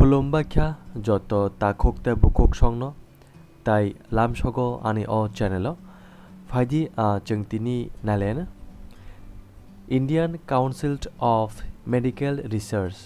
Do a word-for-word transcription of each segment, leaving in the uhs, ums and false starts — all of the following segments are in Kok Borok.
Khulumbai kha joto takhuk tei bukhuk songno, tai lamsogo ani o channel o. Phaidi, ah, chwng tini nailaina. Indian Council of Medical Research,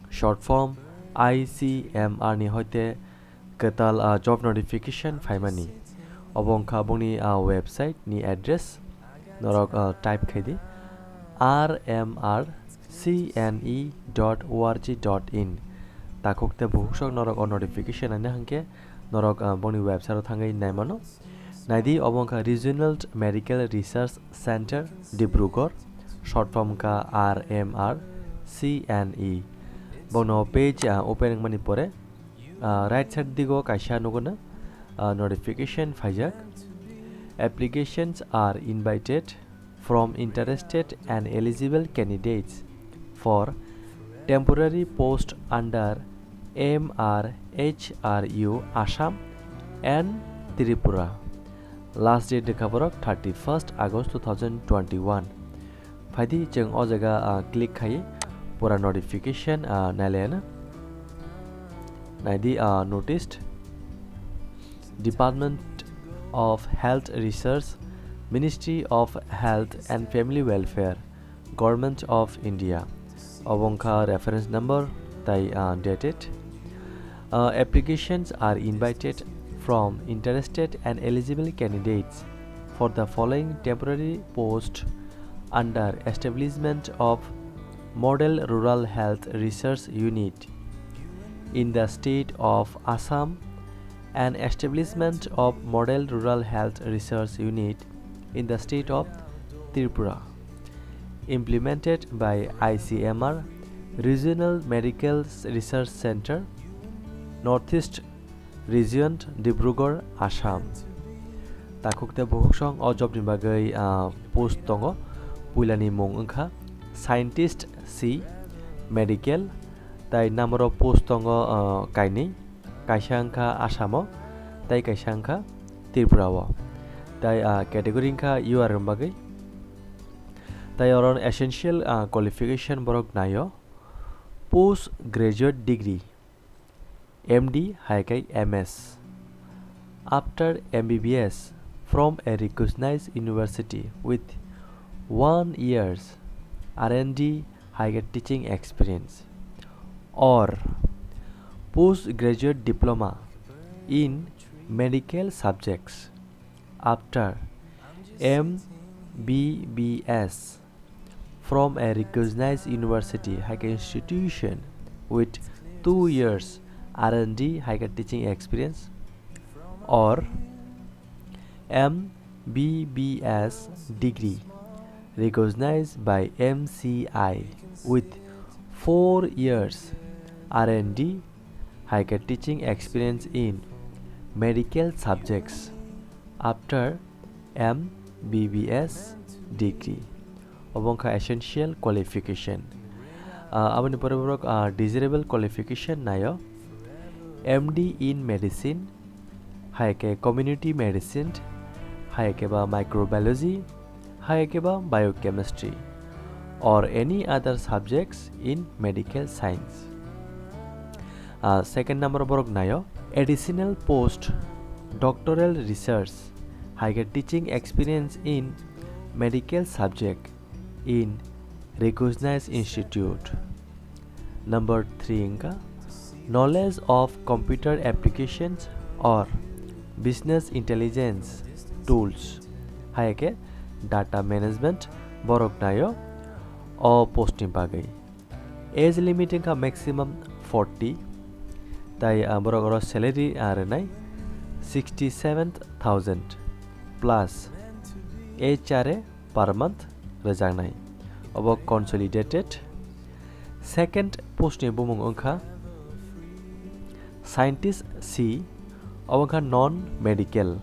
short form I C M R ni hoite kwtal, ah, job notification phaimani. Obo wngkha bongni, ah, website ni address. Norok, ah, type khai di, R M R C N E dot O R G dot in. Takhuk tei bukhuk sok norok o notification naina hwnkhe norok, ah, bongni website o thangwi naimano. Naidi, obo wngkha Regional Medical Research Center, Dibrugarh, short form wngkha R M R C N E. Bono page, ah, open wngmani pore, ah, right side digo kaisa nugo na, ah, notification phaijak. Applications are invited from interested and eligible candidates for temporary post under M R H R U Assam and Tripura. Last date wngkha borok thirty-first August two thousand twenty-one. Phaidi chwng o jaga, ah, click khai pura notification, ah, nailaina. Naidi, ah, noticed. Department of Health Research, Ministry of Health and Family Welfare, Government of India. Obo wngkha reference number tai, ah, dated. Uh, applications are invited from interested and eligible candidates for the following temporary post under establishment of Model Rural Health Research Unit in the state of Assam and establishment of Model Rural Health Research Unit in the state of Tripura, implemented by I C M R Regional Medical Research Center, Northeast Region, Dibrugarh, Assam. Takhuk tei bukhuk song o job ni bagwi, ah, post tongo. Puilani mung wngkha Scientist C, Medical, tai number of post tongo, ah, kainwi. Kaisa wngkha Assam o, tai kaisa wngkha Tripura o. Tai, ah, category wngkha U R ni bagwi. Tai oro essential, ah, qualification borok naio. Post graduate degree, M D hai khe M S, after M B B S from a recognized university with one year's R and D hai khe teaching experience, or postgraduate diploma in medical subjects after M B B S from a recognized university hai khe institution with two years R and D hai khe teaching experience, or M B B S degree recognized by M C I with four years R and D hai khe teaching experience in medical subjects after M B B S degree. Obo wngkha essential qualification. Ah, aboni pore borok, ah, desirable qualification naio, M D in medicine, hai khe community medicine, hai khe ba microbiology, hai khe ba biochemistry, or any other subjects in medical science. Ah, second number borok naio, additional post doctoral research, hai khe teaching experience in medical subject in recognized institute. Number three wngkha knowledge of computer applications or business intelligence tools, hai khe data management borok naio o post ni bagwi. Age limit wngkha maximum forty, tai, ah, borok oro salary, ah, rwnai sixty seven thousand plus H R A per month rwjaknai. Obo consolidated. Second post ni bumung wngkha scientist C, obo wngkha non medical.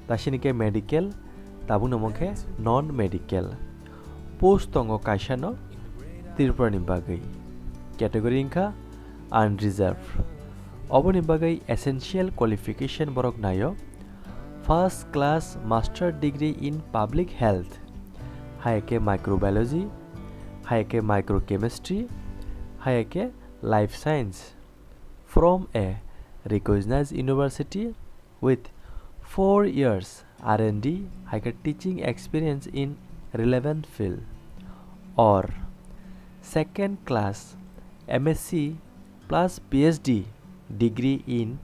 Tasini khe medical, tabukni omo khe non medical. Post tongo kaisa no Tripura ni bagwi. Category wngkha unreserved. Oboni bagwi essential qualification borok naio. First class master degree in public health, hai khe microbiology, hai khe microchemistry, hai khe life science. from a recognized university with four years R and D, hai khe teaching experience in relevant field, or second class M S C plus P H D degree in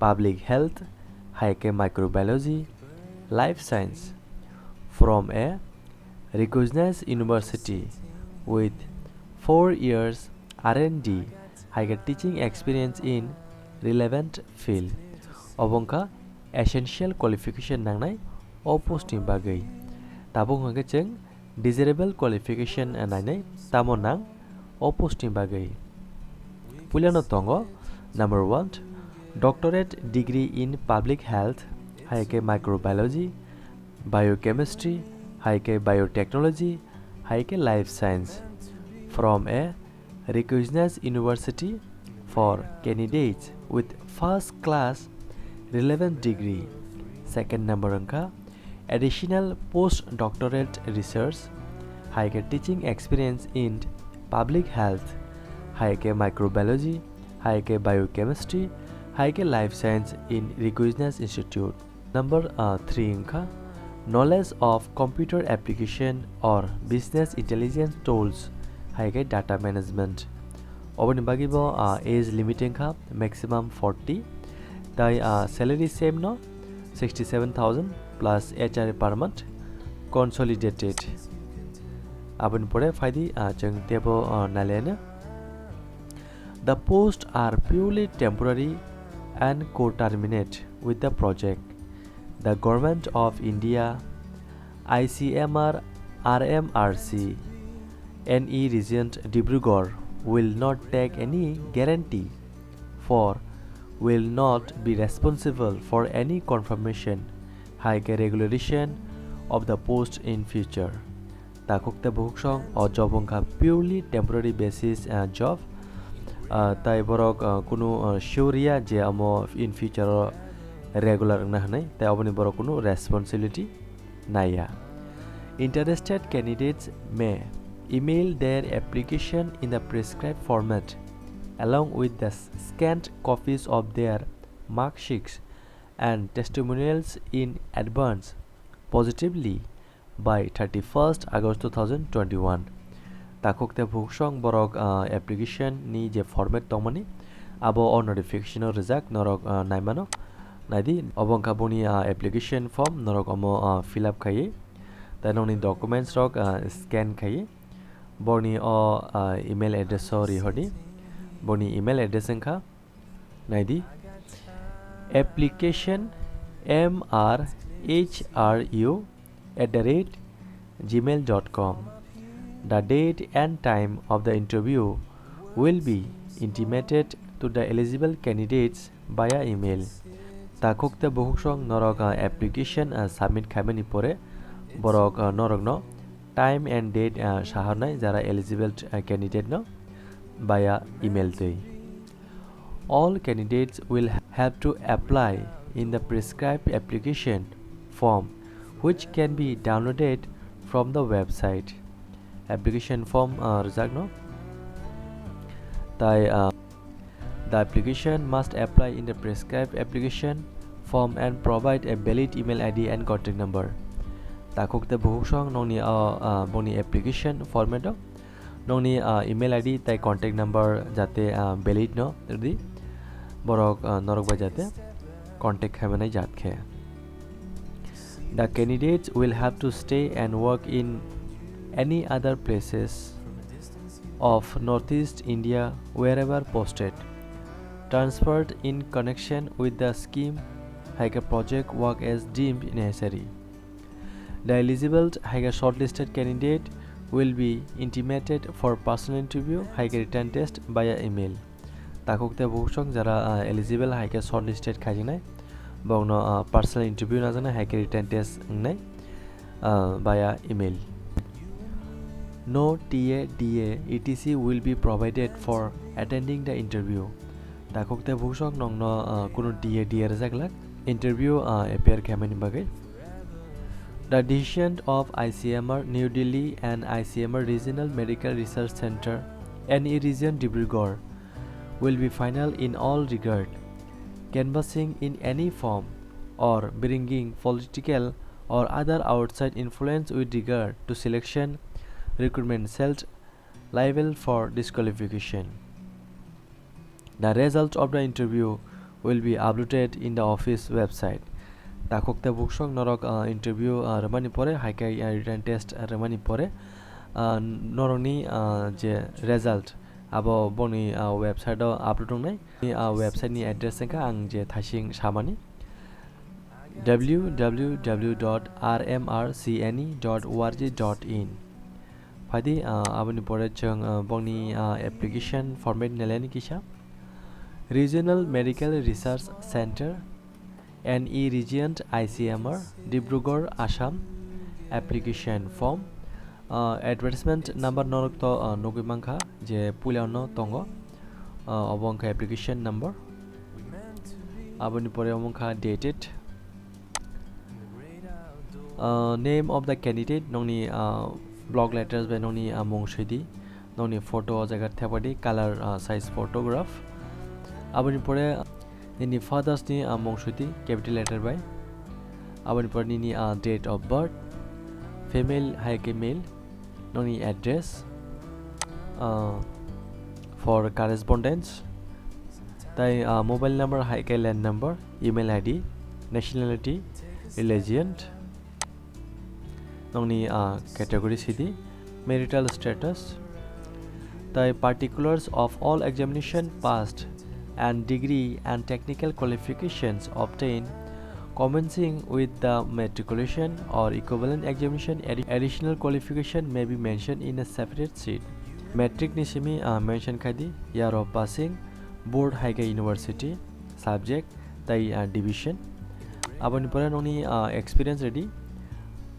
public health, hai khe microbiology, life science, from a recognized university with four years R and D, hai khe teaching experience in relevant field. Obo wngkha essential qualification nangnai o post ni bagwi. Tabuk hwnkhe chwng desirable qualification nainai tamo nang o post ni bagwi. Puilano tongo number one, doctorate degree in public health, hai khe microbiology, biochemistry, hai khe biotechnology, hai khe life science, from a recognized university for candidates with first class relevant degree. Second number wngkha additional postdoctoral research, hai khe teaching experience in public health, hai khe microbiology, hai khe biochemistry, hai khe life science in recognized institute. Number, uh, three wngkha knowledge of computer application or business intelligence tools, hai khe data management. Oboni bagwi bo, uh, age limit wngkha maximum forty, tai, uh, salary same no, sixty seven thousand plus H R A per month, consolidated. Aboni pore phaidi, uh, chwng tebo, uh, naileno. The posts are purely temporary and co-terminate with the project. The Government of India, I C M R, R M R C, N E Regent Dibrugarh will not take any guarantee for, will not be responsible for any confirmation, hai khe regulation of the post in future. Takhuk tei bukhuksono job wngkha purely temporary basis, uh, job. Uh, tai borok, uh, kunu, uh, sure ya je amo in future o regular wngna hwnwi, tai oboni borok kunu responsibility naiya. Interested candidates may email their application in the prescribed format along with the s-, scanned copies of their mark sheets and testimonials in advance positively by thirty-first August two thousand twenty-one. Takhuk tei bukhuksono borok, ah, application ni je format tongmani, abo o notification o rijak, norok, ah, naimano. Naidi, obo wngkha boni, ah, application form, norok omo, ah, fill up khaiwi, tai nokni documents rok, ah, scan khaiwi, boni o, ah, email address o rihordi. Boni email address wngkha, naidi, application M R H R U at the rate gmail dot com. The date and time of the interview will be intimated to the eligible candidates via email. Takhuk tei bukhuksono norok, ah, application, ah, submit khaimani pore borok, ah, norokno time and date, ah, sahornai jara eligible, ah, candidate no via email twi. All candidates will have to apply in the prescribed application form, which can be downloaded from the website. Application form, uh, rwjakno. Tai, uh, the application must apply in the prescribed application form and provide a valid email I D and contact number. Takhuk tei bukhuksono nokni, uh, uh, boni application format o nokni, ah, email I D tai contact number jate, ah, valid no rwdi, borok, ah, norok bai jate contact khaimani jat khe. The candidates will have to stay and work in any other places of Northeast India wherever posted, transferred in connection with the scheme, hai khe project work as deemed necessary. The eligible hai khe shortlisted candidate will be intimated for personal interview hai khe written test via email. Takhuk tei bukhuksono jara, ah, eligible hai khe shortlisted khaijaknai, bokno, ah, personal interview najaknai hai khe written test wngnai, ah, via email. No T A, D A, et cetera will be provided for attending the interview. Takhuk tei bukhuksono nokno, ah, kunu T A, D A rwjak glak interview, ah, appear khaimani bagwi. The decision of I C M R New Delhi and I C M R Regional Medical Research Centre, N E Region Dibrugarh, will be final in all regard. Canvassing in any form or bringing political or other outside influence with regard to selection, recruitment shall liable for disqualification. The result of the interview will be uploaded in the office website. Takhuk tei bukhuk norok, ah, interview, ah, rwmani pore, hai khe, ah, written test rwmani pore, ah, norokni, ah, je result abo boni, ah, website o upload wngnai. Ah, website ni address wngkha ang je thaising samani, W W W dot R M R C N E dot O R G dot in. Phaidi, ah, aboni pore chwng, ah, bongni, ah, application format nalani kisa. Regional Medical Research Center, N E Region, I C M R, Dibrugarh, Assam, application form. Ah, advertisement number norok to, ah, nugwi mankha je puila no tongo. Ah, obo wngkha application number. Aboni pore omo wngkha dated. Uh, name of the candidate, nongni, uh, block letters bai nongni, uh, mung swi di, nongni photo o jaga thepadi, color, uh, size photograph. Aboni pore, uh, nini fathers ni, uh, mung swi di, capital letter bai. Aboni pore nini, uh, date of birth, female hai khe male, nongni address, uh, for correspondence, tai, uh, mobile number hai khe land number, email I D, nationality, religion, nongni, uh, category sidi, marital status, tai particulars of all examination passed and degree and technical qualifications obtained commencing with the matriculation or equivalent examination. Addi-, additional qualification may be mentioned in a separate sheet. Matric ni simi, ah, mention khai di, year of passing, board hai khe university, subject, tai, ah, division. Aboni pore nongni, ah, experience redi,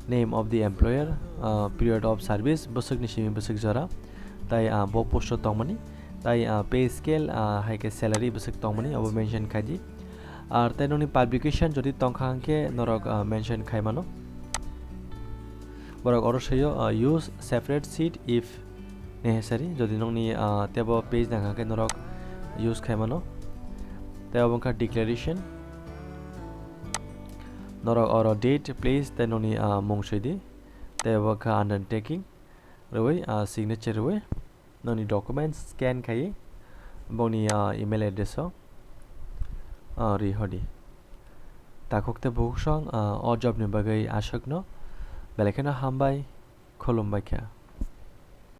name of the employer, ah, period of service, bwswk ni simi bwswk jora, tai, ah, bo post o tongmani, tai, ah, pay scale, ah, hai khe salary bwswk tongmani, abo mention khai di. Ar tai nongni publication jodi tongkha hwnkhe norok, ah, mention khai mano. Borok oro swiyo, ah, use separate sheet if necessary. Jodi nongni, ah, tebo page nangkha khe norok use khai mano. Tei obo wngkha declaration. Norok oro date, place tei nongni, ah, mung swi di. Tei obo wngkha undertaking rwui, ah, signature rwui. Noni documents scan khai bongni, ah, email address o, ah, ri hodi. Takhuk tei bukhuk song, ah, o job ni bagwi aswkno belai kheno hambai, khulumbai kha.